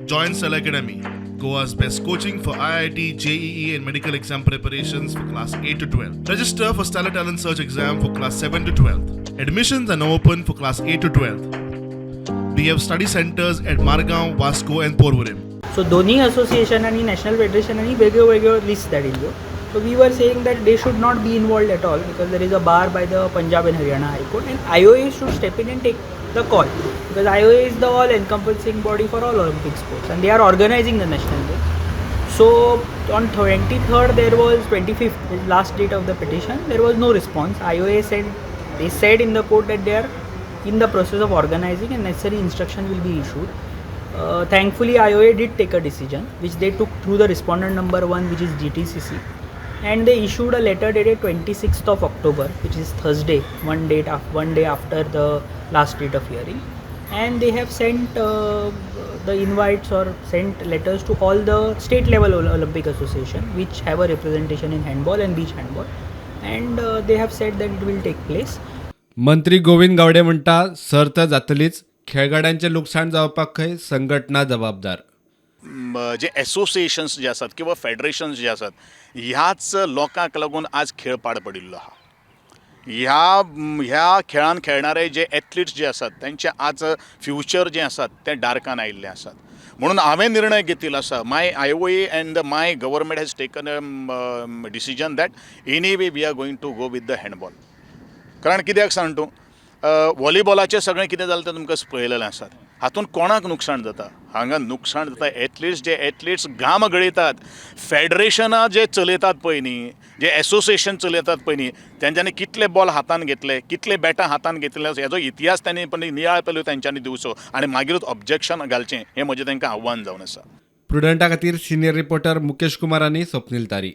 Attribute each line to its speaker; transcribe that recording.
Speaker 1: Join Stellar Academy, Goa's best coaching for IIT, JEE, and medical exam preparations for class 8 to 12. Register for Stellar Talent Search exam for class 7 to 12. Admissions are now open for class 8 to 12. We have study centers at Margao, Vasco, and Porvorim.
Speaker 2: So दोन्ही असोसिएशनांनी, national फेडरेशनांनी वेगळ्यो वेगळ्यो list धाडिल्ल्यो. So we were saying that they should not be involved at all because there is a bar by the Punjab and Haryana High Court and IOA should step in and take the call because IOA is the all encompassing body for all Olympic sports and they are organizing the national games. So on 23rd, there was, 25th, the last date of the petition, there was no response. IOA said, they said in the court that they are in the process of organizing and necessary instruction will be issued. Thankfully, IOA did take a decision, which they took through the respondent number one, which is GTCC, and they issued a letter dated 26th of October, which is Thursday, one day after the last date of hearing, and they have sent the invites or sent letters to all the state level Olympic Association which have a representation in handball and beach handball, and they have said that it will take place.
Speaker 3: मंत्री गोविंद गावडे म्हणटा, सर्त जातलीच, खेळगड्यांचें लुकसाण जावपाक खंय संघटना जबाबदार.
Speaker 4: जे associations जे आसात किंवा फेडरेशन्स जे आसात, ह्याच लोकांक लागून आज खेळ पाड पडिल्लो आहा. ह्या खेळान खेळणारे जे एथलिट्स जे आसात, तेंचे आज फ्युचर जें आसात तें डार्कान आयिल्लें आसात. म्हणून हांवें निर्णय घेतिल्लो आसा, my IOA and my government has taken a decision that anyway we are going to go with the handball. कारण कित्याक सांग तूं, व्हॉलीबॉलाचें सगळें कितें जालें तें तुमकां पळयलेलें आसात. हातूंत कोणाक नुकसाण जाता? हांगा नुकसाण जाता एथलिट्स, जे एथलिट्स घाम गळयतात, फेडरेशनां जे चलयतात पळय न्ही, जे एसोसिएशन चलयतात पळय न्ही, तेंच्यांनी कितले बॉल हातान घेतले, कितले बॅटां हातान घेतले, हेजो इतिहास त्यांनी पण नियाळ पयलू तेंच्यांनी दिवचो आनी मागीरूच ऑब्जेक्शन घालचें, हें म्हजें तांकां आव्हान जावन आसा.
Speaker 3: प्रुडंटा खातीर सिनियर रिपोर्टर मुकेश कुमार आनी स्वप्नील तारी.